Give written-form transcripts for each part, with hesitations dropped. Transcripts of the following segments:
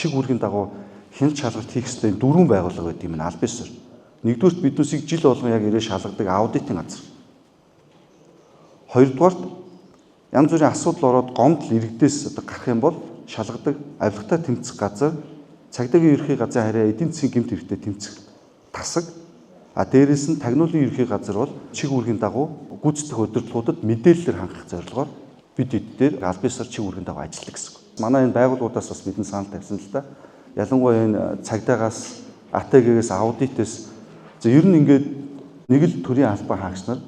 Чиг үүргийн дагуу хяналт шалгалт хийх ёстой дөрвөн байгууллага байдаг юм аль бисээр. Нэгдүгээрт биднээсийг жил болгон яг ирээ шалгадаг аудитын газар. Хоёрдугаарт янз бүрийн асуудал ороод гомдол иргэдээс одоо гарах юм бол шалгадаг авилгатай тэмцэх газар, цагдаагийн ерхий газрын харьяа эдийн засгийн гэмт хэрэгтэй тэмцэх тасаг. А дээрээс нь тагнуулын ерхий газар бол чиг үүргийн дагуу гүйцэтгэх удирдлагуудад мэдээлэлээр хангах зорилгоор бид эд дээр аль бисаар чиг үүргийн дагуу ажилладаг гэсэн. Манай энэ байгууллагуудаас бас бидний санал тавьсан л да. Ялангуяа энэ цагдаагаас, АТГ-гээс, аудитээс за ер нь ингээд нэг л төрийн албан хаагч нар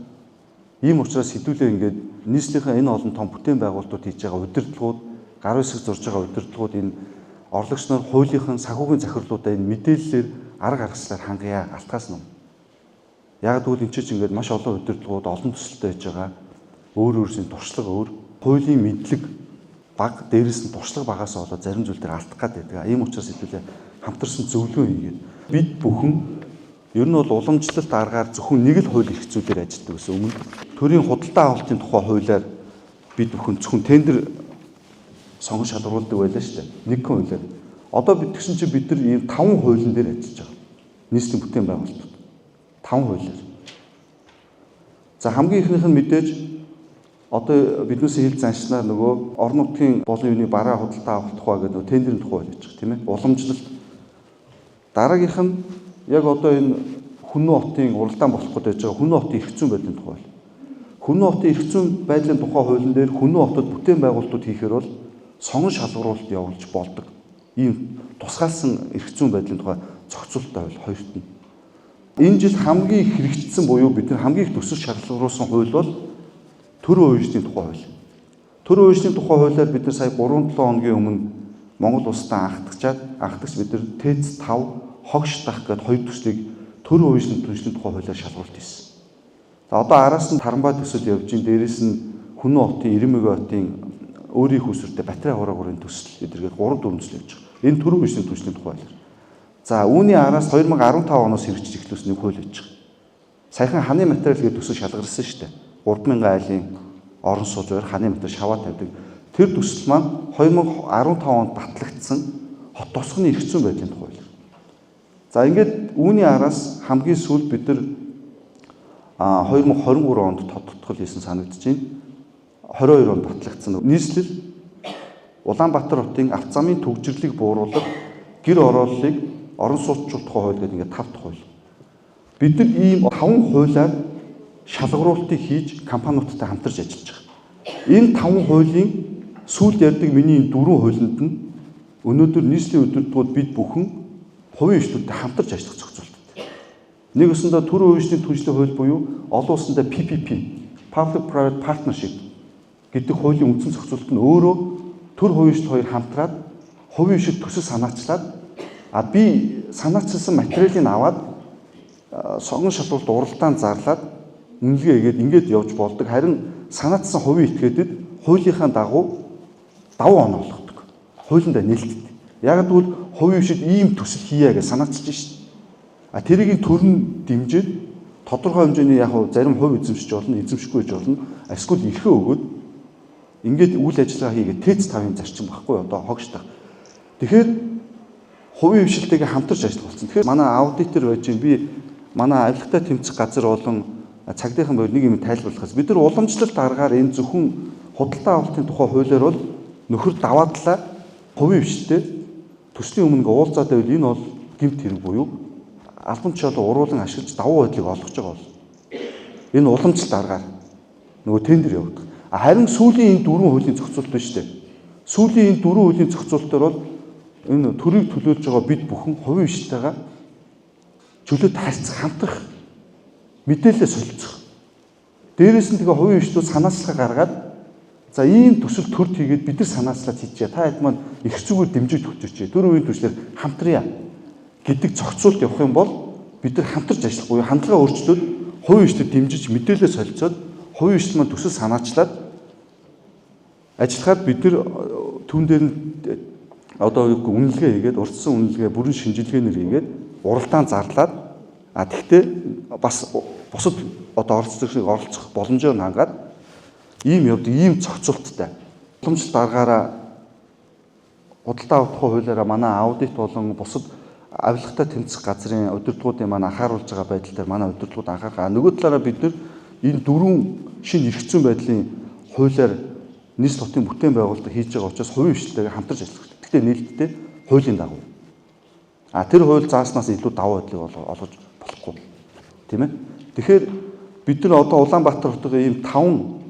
ийм учраас хэдүүлээ ингээд нийслэлийн энэ олон том бүтээн байгуулалтууд хийж байгаа удирдлагууд, гар үсэг зурж байгаа удирдлагууд энэ орлогч нар хуулийнхын санхүүгийн захирлуудаа энэ мэдээллээр арга аргачлалаар хангая алтгаас нь. Яг гэвэл энэ чинь ингээд маш олон удирдлагууд олон төсөлтэй байж байгаа. Өөр өөрсний туршлага өөр, хуулийн мэдлэг баг, дээрээс нь туршлага багаас болоод зарим зүйл дээр алдах гад байдаг. Ийм учраас хэдүүлээ хамтарсан зөвлөгөө хийгээд бид бүхэн ер нь бол уламжлалт аргаар зөвхөн нэг л хууль эрх зүйдээр ажилладаг гэсэн өмнө төрийн худалдаа авалтын тухай хуулиар бид бүхэн зөвхөн тендер сонгон шалгаруулдаг байлаа шүү дээ. Нэг хуулиар. Одоо бид тэгсэн чинь бид нар ийм 5 хуулийн дээр ажиллаж байгаа. Нийслэлийн бүтээн байгуулалтууд. 5 хуулиар. За хамгийн ихнийх нь мэдээж одоо биднээс хил заншнаар нөгөө орон нутгийн болон юуны бараа худалдаа авах тухай гэдэг нөгөө тендерийн тухай хууль гэж байгаа тийм ээ. Уламжлалт. Дараагийнх нь яг одоо энэ Хүннү хотын уралдаан болох гээд байж байгаа Хүннү хотын эрх зүйн байдлын тухай хууль. Хүннү хотын эрх зүйн байдлын тухай хуулийн дээр Хүннү хотод бүтээн байгуулалтууд хийхээр бол сонгон шалгаруулалт явуулж болдог. Ийм тусгаалсан эрх зүйн байдлын тухай зохицуулттай хууль хоёрт нь. Энэ жил хамгийн их хэрэгжсэн буюу бид нар хамгийн их төсөл шалгаруулсан хууль бол төрийн уяжны тухай хууль. Төрийн уяжны тухай хуулиар бид нар сая 3-7 хоногийн өмнө Монгол улстай анхдагч бид нар ТЭЦ 5 хогш дах гээд хоёр төслийг төрийн уяжны түншлэлийн тухай хуулиар шалгуулт хийсэн. За одоо араас нь Тарамбай төсөл явж гин, дээрээс нь Хүннү хотын, Ирэмэгэ хотын өөрийн хүүсвэртэй батарей хураагуурын төсөл эдэргээд 3-4 төсөл явж байгаа. Энэ төрийн уяжны түншлэлийн тухай хуулиар. За үүний араас 2015 оноос хэрэгжиж эхлүүлсэн нэг хууль байж байгаа. Саяхан ханы материал гэдэг төсөл шалгарсан шүү дээ. 3000 айлын орон сууц байр ханы материал шаваа тавьдаг. Тэр төсөл маань 2015 онд батлагдсан хот тосгоны эрх зүйн байдлын тухай хууль. За ингээд үүний араас хамгийн сүүлд бид нар 2023 онд тодтгол хийсэн санагдаж байна. 22 онд батлагдсан нийслэл Улаанбаатар хотын авто замын түгжрэрлийг бууруулах гэр орооллыг орон сууцчлах тухай хууль гэдэг ингээд 5 дахь хууль. Бид нар ийм 5 хуулиар шалгаруултыг хийж компаниудтай хамтарч ажиллаж байгаа. Энэ 5 хуулийн сүүлд ярьдаг миний энэ 4 хуулинд нь өнөөдөр нийслэлийн удирдлагууд бид бүхэн хувийн хвшлүүдтэй хамтарч ажиллах зохицуулттай. Нэг өсөндөө төрийн хувийн түншлэлийн хууль буюу олон улсандаа PPP Public Private Partnership гэдэг хуулийн үндсэн зохицуулалт нь өөрөө төр хувийн хвшил хоёр хамтраад хувийн хвшил төсөл санаачлаад а би санаачилсан материалыг аваад сонгон шалралт уралдаан зарлаад үнэлгээ хийгээд ингээд явж болдог. Харин санаачсан хувийн этгээдэд хуулийнхаа дагуу давуу оноо олгодог. Хуулиндаа нээлттэй. Яг гэвэл хувийн хвшил ийм төсөл хийе гэж санаачилж шít. А тэрийг төр нь дэмжиж тодорхой хэмжээний яг зарим хувь эзэмшиж болно, эзэмшихгүй гэж болно. Эсвэл эрхээ өгөөд ингээд үйл ажиллагаа хийгээд ТЭЦ 5-ын зарчим багхгүй одоо хогш тах. Тэгэхээр хувийн хвшилтэйгээ хамтарч ажиллах болсон. Тэгэхээр манай аудитор байж гин би манай авилгатай тэмцэх газар болон цагдаахан боёр нэг юм тайлбарлахаас бид нар уламжлалт аргаар энэ зөвхөн худалдаа авалтын тухай хуулиар бол нөхөр даваадлаа хувийн хвшилтэй төслийн өмнө уулзаад байвал энэ бол гэмт хэрэг буюу албан тушаалаа уруулан ашиглаж давуу байдлыг олгож байгаа бол энэ уламжлалт аргаар нөгөө тендер явагдах. Харин сүүлийн энэ дөрвөн хуулийн зохицуулалт байна шүү дээ. Сүүлийн энэ дөрвөн хуулийн зохицуулалтаар бол энэ төрийг төлөөлж байгаа бид бүхэн хувийн хвшилтэйгээ чөлөөт харьцах, хамтрах, мэдээлэлээ солилцох. Дээрээс нь тэгээ хувийн хвшлүүд санаачлага гаргаад за ийм төсөл төрд хийгээд бид нар санаачлаад хийчихье. Та хэд маань их зүгээр дэмжиж өгч. Төр үеийн түвшлэр хамтрая гэдэг зохицуулт явах юм бол бид нар хамтарч ажиллах буюу хандлага өөрчлөөд хувийн хвшлүүд дэмжиж мэдээлэлээ солилцоод хувийн хвшил маань төсөл санаачлаад ажиллахаар бид нар түн дээр нь одоо юу үнэлгээ хийгээд урьдчилсан үнэлгээ бүрэн шинжилгээнээр хийгээд уралдаан зарлаад а тэгтээ бас бусад одоо оролцогчдыг оролцох боломжоор нь хангаад ийм явдаг, ийм зохицуулттай. Уламжлалт аргаараа Худалдаа авах тухай хуулиараа манай аудит болон бусад авилгатай тэмцэх газрын удирдлагуудын маань анхааруулж байгаа байдал дээр манай удирдлагууд анхаарах. Нөгөө талаараа бид нар энэ дөрвөн шинэ эрх зүйн байдлын хуулиар нийслэл хотын бүтээн байгуулалт хийж байгаа учраас хувийн хвшлтэйгээ хамтарч ажиллах хэрэгтэй. Гэхдээ нээлттэй хуулийн дагуу. А тэр хууль зааснаас илүү давуу байдлыг олгож болохгүй. Тийм ээ. Тэгэхээр бид нар одоо Улаанбаатар хотын ийм 5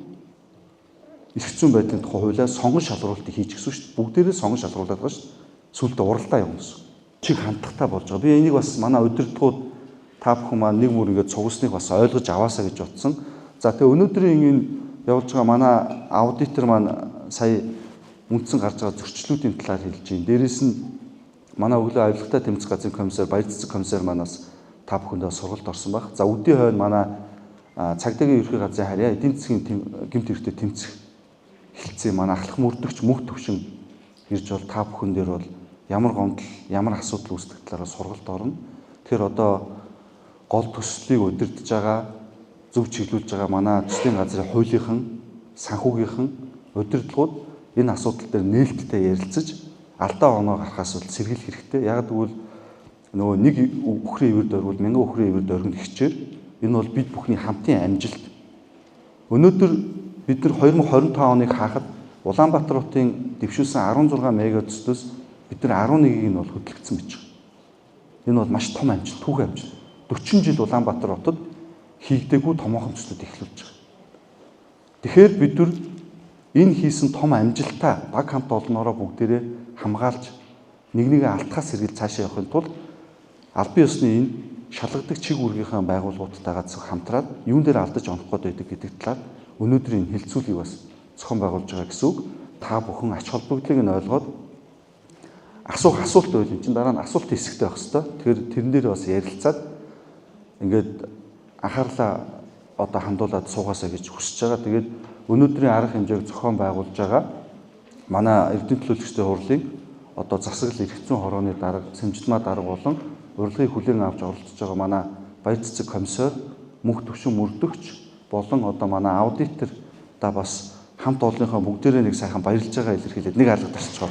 эрх зүйн байдлын тухай хуулиар сонгон шалруултыг хийж гисэн шүү дээ. Бүгдээрээ сонгон шалруулад байгаа шүү дээ. Сүүлдээ уралдаа явна гэсэн. Чиг хандлагатай болж байгаа. Би энийг бас манай удирдлагууд та бүхэн маань нэг мөр ингээд цугсныг бас ойлгож аваасаа гэж бодсон. За тэгээ өнөөдрийн энэ явуулж байгаа манай аудитор маань сая үндсэн гарч байгаа зөрчлүүдийн талаар хэлж байна. Дээрээс нь манай өглөө авилгатай тэмцэх газрын комиссар Баяр цэцэг комиссар манаас та бүхэндээ сургалт орсон баг. За үдийн хойно манай цагдаагийн ерхий газрын харьяа эдийн засгийн гэмт хэрэгтэй тэмцэх хэлцээ манай ахлах мөрдөгч мөнх төвшин ирж бол та бүхэн дээр бол ямар гомдол, ямар асуудал үүсдэг талаараа сургалт орно. Тэгэхээр одоо гол төслийг удирдах байгаа, зөв чиглүүлж байгаа манай төслийн газрын хуулийнхан, санхүүгийнхэн удирдлагууд энэ асуудал дээр нээлттэй ярилцаж алдаа оноо гарахаас бол сэргийлэх хэрэгтэй. Яг гэвэл нөгөө нэг үхрийн ивэр дөрвөл мянган үхрийн ивэр дөрвөн хичээр энэ бол бид бүхний хамтын амжилт. Өнөөдөр бид нар 2025 оныг хаахад Улаанбаатар хотын дэвшүүлсэн 16 мега төслөөс бид нар 11-ийг нь бол хөдөлгдсөн байж байгаа. Энэ бол маш том амжилт, түүхэн амжилт. 40 жил Улаанбаатар хотод хийгдээгүй томоохон төслүүд эхлүүлж байгаа. Тэгэхээр бид нар энэ хийсэн том амжилтаа баг хамт олноороо бүгдээрээ хамгаалж нэг нэгэ алтахаас сэргийл цаашаа явахын тулд албан ёсны энэ шалгадаг чиг үүргийнхээ байгууллагуудтайгаа хамтраад юун дээр алдаж онох гээд байдаг гэдэг талаар өнөөдрийн хэлцүүлгийг бас зохион байгуулж байгаа гэсэн үг. Та бүхэн ач холбогдлыг нь ойлгоод асуух асуулт байл юм чинь дараа нь асуулт хэсэгтэй байх хэвээр. Тэгэхээр тэрэн дээр бас ярилцаад ингээд анхаарлаа одоо хандуулад суугаасаа гэж хүсэж байгаа. Тэгээд өнөөдрийн арга хэмжээг зохион байгуулж байгаа манай Эрдэнэ төлөөлөгчдийн хурлын одоо засаглал эрх зүйн хорооны дарга, Сэмжидмаа дарга болон урилгыг хүлээн авч оролцож байгаа манай Баяр цэцэг комиссар, мөнх төвшин мөрдөгч болон одоо манай аудитор та бас хамт олонныхоо бүгдээрээ нэг сайхан баярлж байгаа илэрхийлээд нэг алга тарчгаа.